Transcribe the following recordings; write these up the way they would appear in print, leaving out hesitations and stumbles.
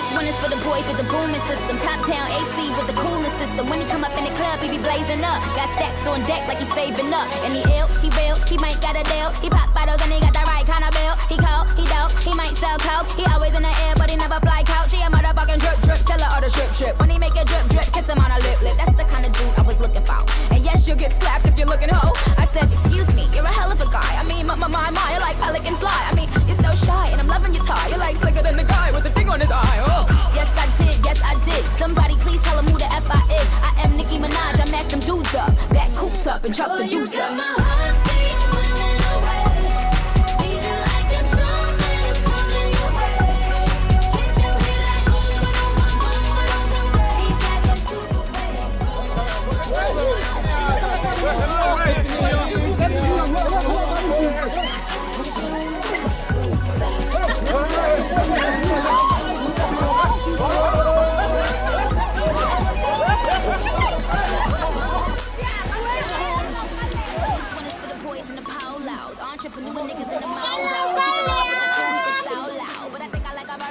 This one is for the boys with the booming system. Top town AC with the coolest system. When he come up in the club, he be blazing up. Got stacks on deck like he saving up. And he ill, he real, he might got a deal. He pop bottles and he got the right kind of bill. He cold, he dope, he might sell coke. He always in the air, but he never fly couch. He a motherfucking drip drip seller or the strip strip. When he make a drip drip, kiss him on a lip lip. That's the kind of dude I was looking for. And yes, you'll get slapped if you're looking hoe. I said, excuse me, you're a hell of a guy. I mean, my my my, my you're like pelican fly. I mean, you're so shy, and I'm loving your tie. You're like slicker than the guy with the thing on his eye. Oh, yes I did, yes I did. Somebody please tell him who the F I is. I am Nicki Minaj. I mack them dudes up, back coops up, and chuck the dudes up.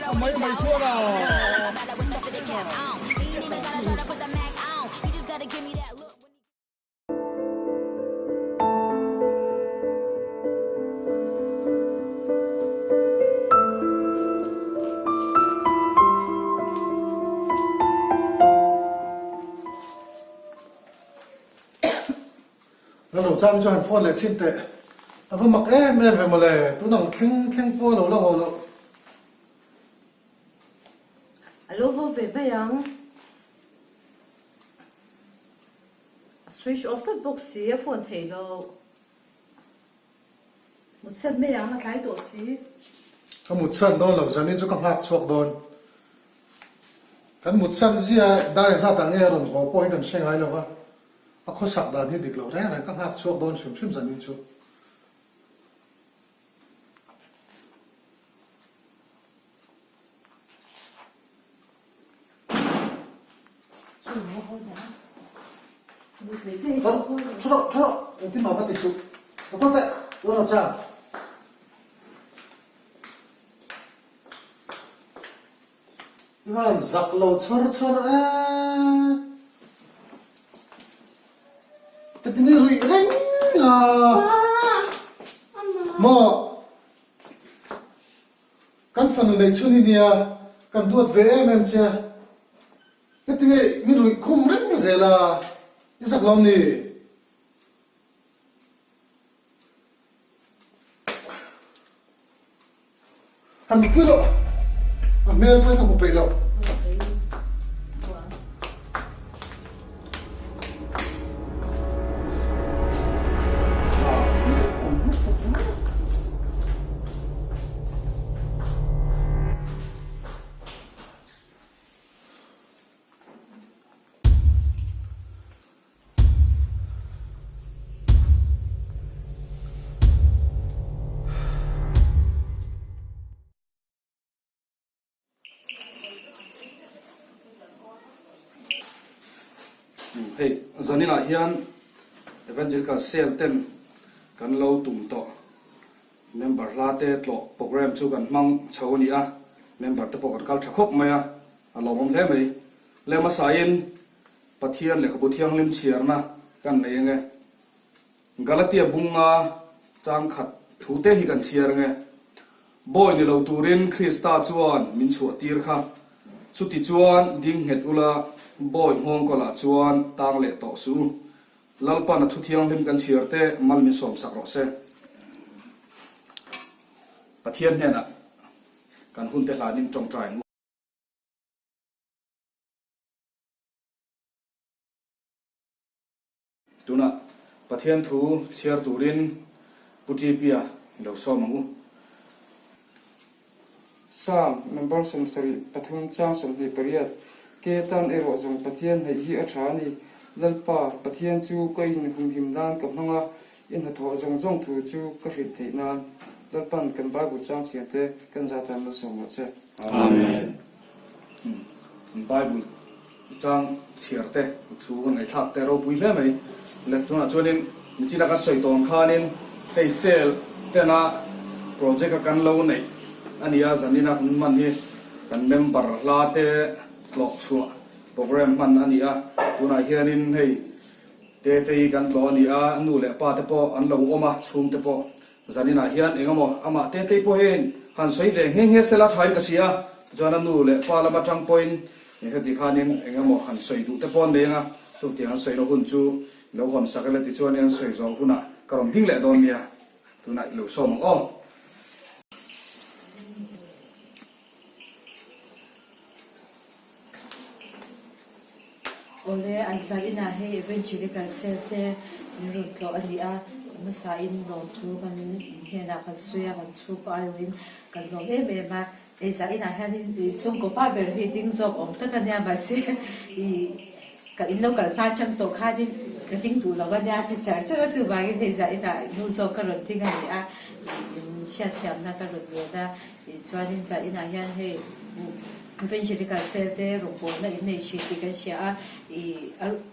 A mai mai chuan a. Lal Rocham chu han phone leh chhin teh. A va mak em em ve mawle, tun ang thleng thleng pawh a lo la haw loh. A lo haw ve mai ang. A switch off tlat bawk si, a phone theih loh. Mutsan mai ang, a tlai tawh si. Ka mutsan dawn lo, zanin chu ka nghak chhuak dawn. Kan mutsan zia dar engzat ah nge a rawn haw pawh hi kan hre ngai lo va, a khawsak dan hi dik loh reng reng ka nghak chhuak dawn hrim hrim zanin chu. Thu rawh, thu rawh, engtin mah va ti suh. Ka kawt eh, lo rawh chang. I van zak lo chhawr chhawr eh. Ka ti ni ruih reng a. Maw? Kan fanu neih chhun hi nia, kan duat ve em em che a. Heti nge min ruih khum reng zel a, i zak lo ni? Han mutpui loh, a hmel pawhin ka hmu peih lo. Hei zaninah hian Evangelical Cell ten kan lo tum tawh member hla te tlawh program chu kan hmang chho a ni a, member te pawh kan kal tha khawp mai a, a lawmawm hle mai. Le hmasain Pathian lehkhabu thianghlim chhiarna kan nei ange. Galatia bunga changkhat thu te hi kan chhiar ange. Bawi ni lo turin Krista chuan min chhuah tir kha. Chuti chuan ding nghet ula, bawi nghawngkawlah chuan tang leh tawh suh u. Lalpan a thu thianghlim kan chhiar te mal min sawmsak rawh se. Pathian hnenah kan hun te hlanin tawngtai ang u. Tunah Pathian thu chhiar turin Pu Ṭipia i lo sawm ang u. Psalm number 73 chang 28, Ke tan erawh zawng Pathian hnaih hi a tha a ni. Lalpa, Pathian chu ka inhumhim nan ka hmang a, i hnathawh zawng zawng thu chu ka hrilh theih nan. Lalpan kan Bible chang chhiarte kan zat a malsawm rawh che. Amen. Bible chang chhiar te, thu kan ngaihthlak te ropui hle mai. Le tunah chuanin nichina kan sawi tawn khanin hei cell tena project a kan lo neih a ni a, zanina kan man hi. kan member hla te tlawh chhuah program hman a ni a, tunah hianin hei Tetei kan tlawh a ni a, nu leh pa te pawh an lo awm a, chhung te pawh zaninah hian eng emaw amah Tetei pawh hian han sawi ve nghe nghe sela thain ka hria, tichuan a nu leh pa lam atang pawhin heti khanin eng emaw han sawi duh te pawh an nei ang a, chutiang an sawina hun chu i lo hawn sak ila tichuan an sawi zawh hunah ka rawn ding leh dawn nia, tunah i lo sawm ang aw. Awle, an zan inah hei Evangelical Cell te min rawn tlawh a ni a, hmasain lawmthu kan hnenah kan sawi a, kan chhungkaw aiawhin kan lawm em em a. Hei zan inah hianin i chhungkaw pa ber hi ding zawk awm tak a nia, mahse i ka in lo kal hma chang tawh khanin ka ding duh lo a nia ti char char a, chuvangin hei zan inah nu zawk ka rawn ding a ni a, min hriatthiamna ka rawn ngen a. Tichuanin zan inah hian hei Evangelical Cell te rawngbawlna in nei thin tih kan hria a, ih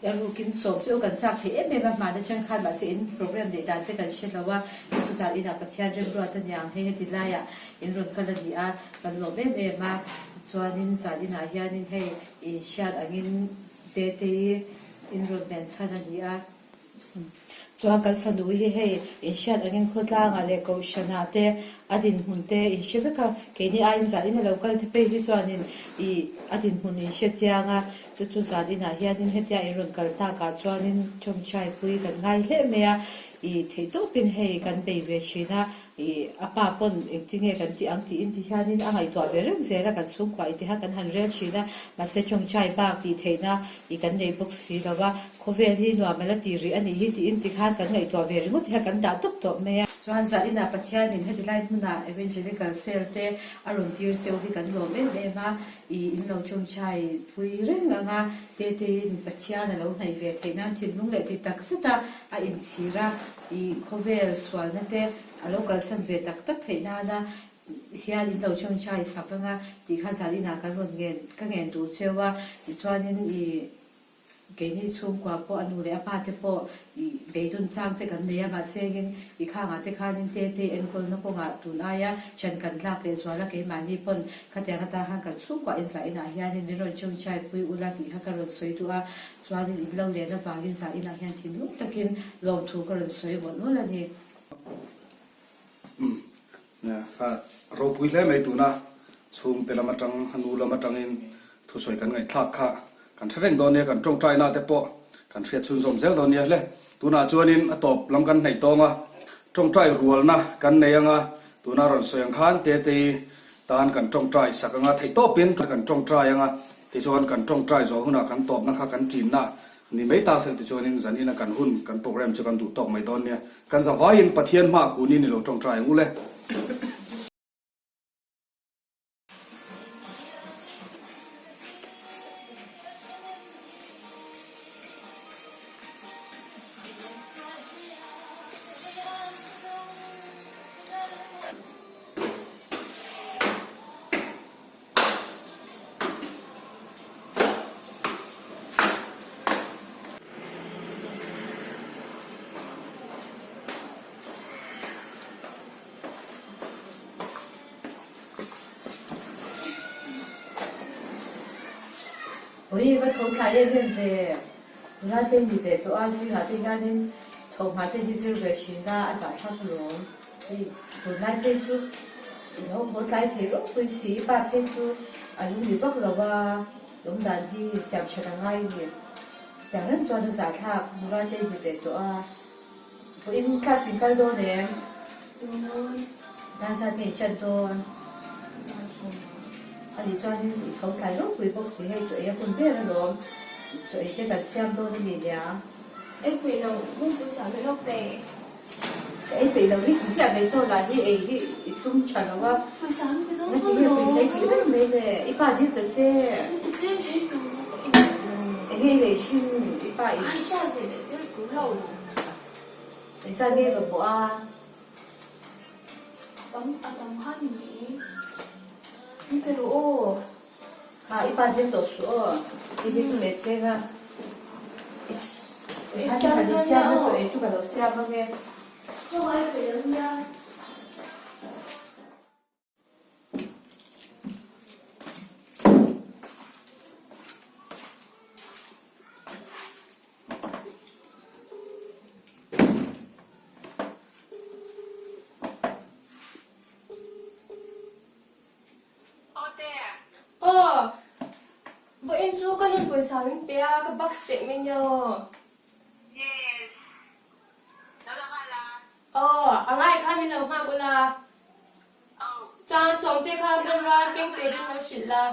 a rukin sawm chu kan chak thei em em a, hmana chang khan mahse in program neih dan te kan hre lo a, chu chu zan inah Pathian remruat a niang hei heti laiah in rawn kal a ni a, kan lawm em em a, tichuanin zan inah hianin hei in hriat angin Tetei in rawn len chhan a ni a. Chuan kan fanu hi hei inhriat angin khawtlangah leh kohhranah te a dinhmun te in hre vek a, keini aiin zan in a lo kal te phei hi chuanin ih a dinhmun in hre chiang a, chu chu zan inah hianin hetia in rawn kal takah chuanin tawngtai pui kan ngai hle mai a, ih theihtawpin hei kan bei ve thin a, Ih, a pa pawn engtinge kan tih ang tiin ti hianin a ngaihtuah ve reng zel a, kan chhungkua i tiha kan han rel thin a, mahse tawngtai bak tih theihna i kan nei bawk si lo a, khawvel hi nuam a la ti rih a nih hi tiin ti khan kan ngaihtuah ve ringawt hian kan dah tawp tawp mai a. Chuan zaninah Pathianin heti lai hmunah Evangelical Cell te a rawn tir cheu hi kan lawm em em a, i in lo tawngtai pui reng ang a, Teteiin Pathian a lo hnaih ve theih nan thinlung leh ti tak zet a a inchhir a, I khawvel sualna te a lo kalsan ve tak tak theih nana hian in lo chawngchai sak anga tih kha zan inah kan rawn ngen ka ngen duh cheu a, tichuanin i keini chhungkua pawh a nu leh a pa te pawh i beidun chang te kan nei a, mahse engin i khangah te khanin te te enkawlna kawngah tun aia thian kan lak leh zual a, keimahni pawn khatiang atan khan kan chhungkua in zah inah hianin min rawn chawngchai pui ula tih kha ka rawn sawi duh a. Chuanin in lo len avangin zah inah hian thinlung takin lawmthu ka rawn sawi mawlh mawlh a ni. Umm, ka ropui hle mai tuna chhungte lam atang, a nu lam atangin thusawi kan ngaihthlak kha kan hre reng dawn nia, kan tawngtaina te pawh kan hriat chhunzawm zel dawn nia hle. Tunah chuanin a tawp lam kan hnaih tawng a, tawngtai rualna kan nei anga tuna rawn sawi ang khan Tetei tan kan tawngtai sak anga theihtawpin kan tawngtai anga Tichuan kan tawngtai zawh hunah kan tawpna kha kan ṭinna ni mai ta sel tichuanin zan ina kan hun kan program chu kan duh tawk mai dawn nia. Kan zavaiin Pathian hmaah kunin i lo tawngtai ang u le. Ui, va tho tlai em em ve. Nula te ni ve tawh a, zingah te hianin thawhhma te hi zir ve thin a, a zahthlak alawm. Hei tunlai phei chu i lo haw tlai thei ropui si, i pa phei chu a lung ni vak lo a, lawm dan hi siam that a ngai a ni. Tiang reng chuan a zahthlak nula te ni ve tawh a, vawiin class in kal dawn em? Dar zat nge in chat dawn? A nih chuanin i tho tlai ropui bawk si, hei chaw ei a hun ber alawm, chaw ei te kan siam dawn a ni nia. Ei peih lo, bawngpui sah ve lawk pe. Ka ei peih lo hi ti chiah mai chaw lah hi ei hi i tum tha lo a. Pawisa an pe dawn Nga ti nge pawisa i tih reng mai le, i pa dil ta che. Ka tlem thei tur ka ei peih lo. Enge i lei thin i pa in. Ai hriat ve leh zel tur lo. Engzat nge va pawh a? Tam a tam kha ni mai. Min pe rawh aw. Kha i pa dil tawh suh aw. I hi ka pe cheng a. I han han i siam a chaw ei chu ka lo siam ang e. Chaw ai peih lo nia. pawisa min pe a, ka bank statement nia aw. Yes. Lo la nghal a. Aw, a ngai kha min lo nghak ula. Aw. Chuan Sawmte kha hmanrua keng turin lo hrilh la.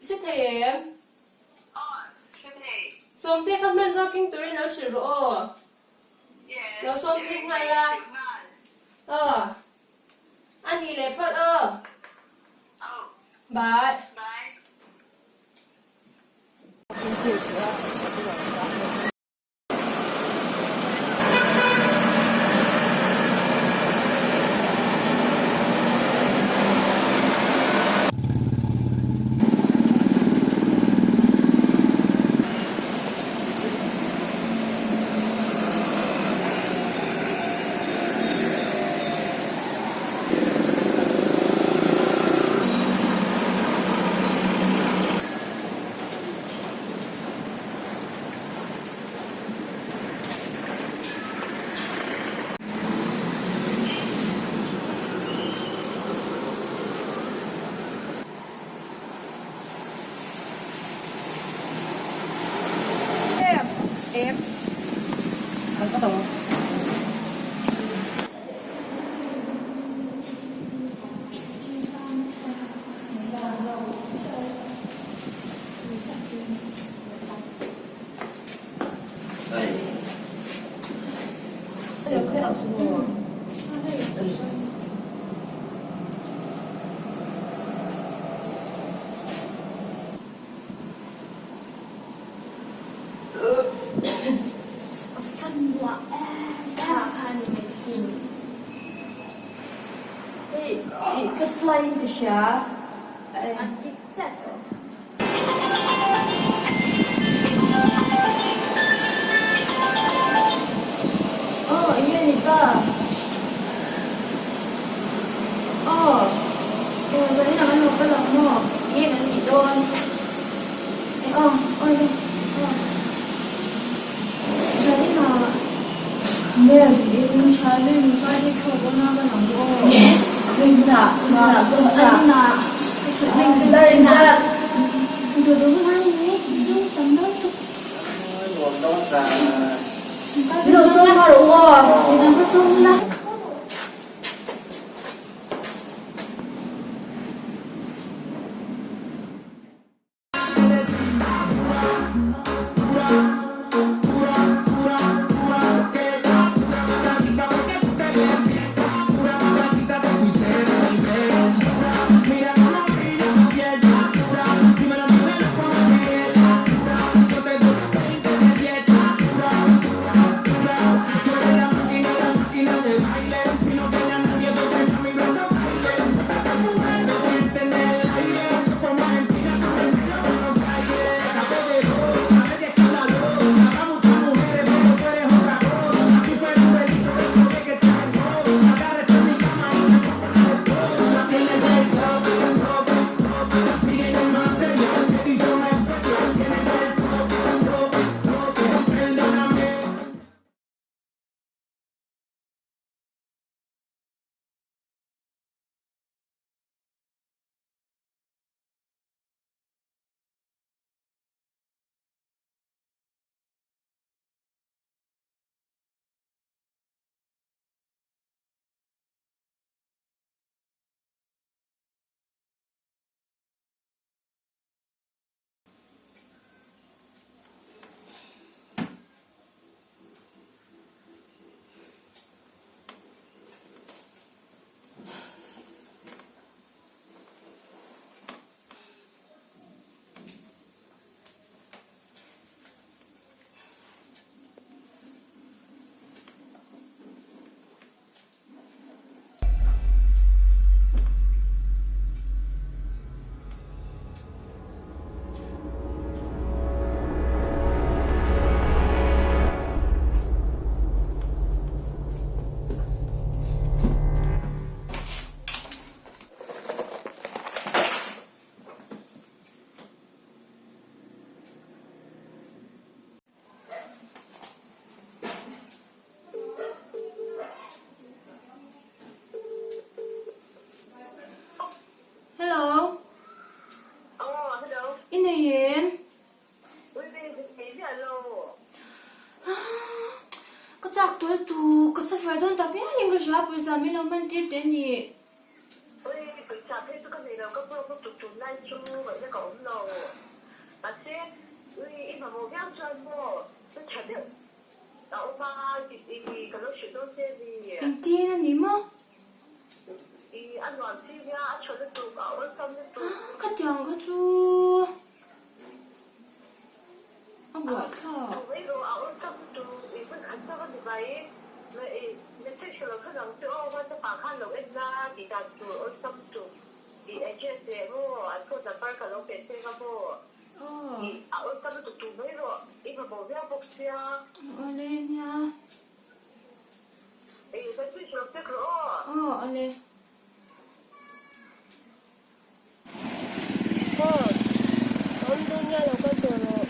I hre thei em? Aw, hre thei. Sawmte kha hmanrua keng turin lo hrilh rawh aw. Yes. Lo sawm phei nghal la. Aw. A nih leh phawt aw. Aw. Bye. Bye. Aw, enge ni ta? Aw, eng zanin ang an lo kal ang maw? Enge kan tih dawn? Eng aw, aw le, aw. Zanin ah Nge zanin tha le mi pa hi thlawk dawn a kan ang aw. Yes, khawi hmunah, hmunah, hmunah. An inah, ka hrilh hming chu dar inzat. chak tual tu, ka suffer dawn tak ngialin ka hria, pawisa min lo man tir teh ni. Ui, pawisa phei chu ka nei lo, ka broke lutuk tunlai chu ngaihna ka awm lo. Mahse, ui, i mamawh viau chuan maw, chu tha deuh a awm a, i ka lo hrilh dawn che ni. Engtin a ni maw? I a nuam chi nia, a tha lutuk, a awlsam lutuk. Khatiang kha chu a buaithlak. Duh mai rawh, a awlsam lutuk, i hmun khat chauh a ni mai. I message ka lo thawn ang che aw, WhatsApp ah khan lo en la tih dan tur awlsam lutuk. I address leh maw, an phone number ka lo pe che nga maw. I a awlsam lutuk duh mai rawh, i mamawh viau bawk sia. Awle nia. Aw ale. Aw, awm dawn nia lo kal tawh rawh.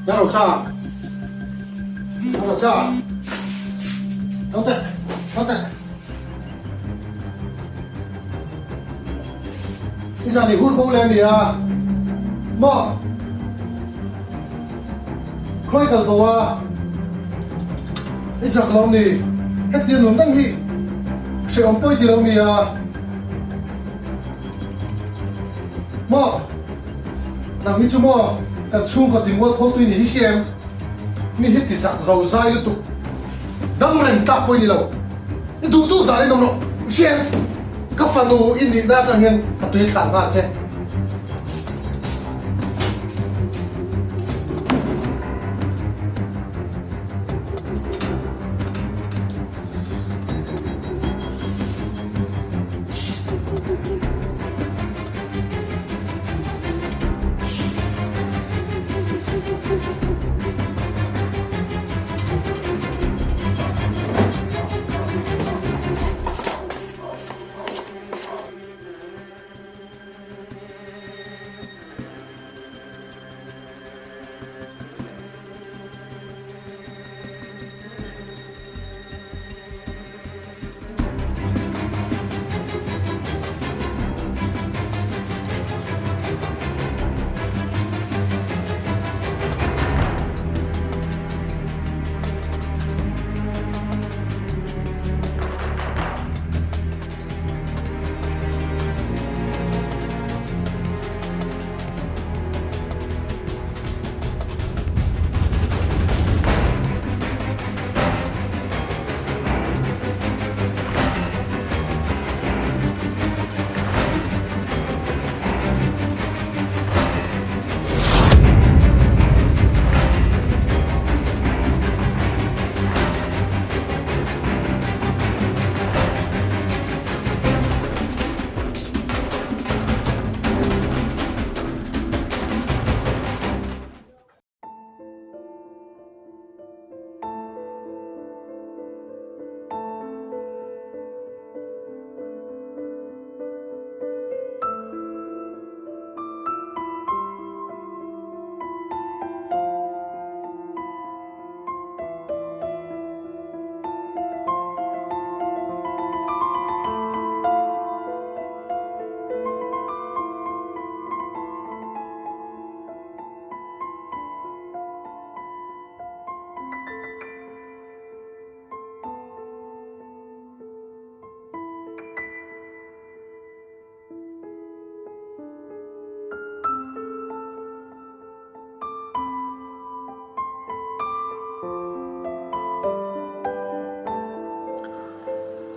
Lalrocha! Lalrocha! Tho teh! Tho teh! I zan i hur bo le a nia maw? Khawi kal bo a? I zak lo ni? Hetia nun reng hi hrehawm pawi ti lo nia maw? Nang hi chu maw kan chhungkaw ti mualpho tui ni hi hria em? Mi hi ti zak zo zai lutuk dam reng tlak pawh i ni lo. I duh duh dan in awm rawh. I hria em? Ka fanu i nihna atang hian ka tui thlah nghal che.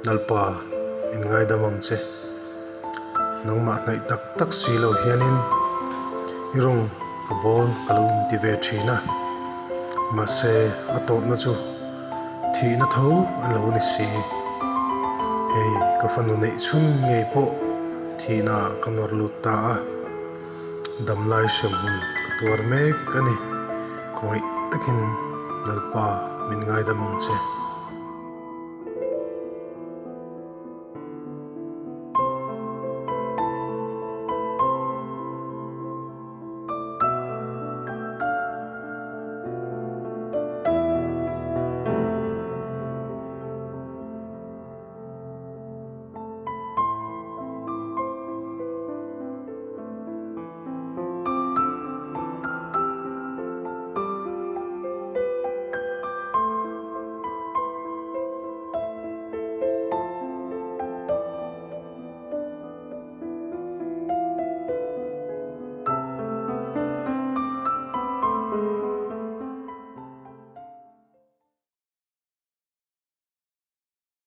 Lalpa, min ngaidam ang che. Nangmah hnaih tak tak si lo hianin i rawng ka bawl ka lo inti ve thin a, mahse a tawpna chu thihna tho a lo ni si. Hei ka fanu neih chhun ngei pawh thihna ah ka nawr lut ta a, damlai hremhmun ka tuar mek a ni. Khawngaih takin Lalpa min ngaidam ang che.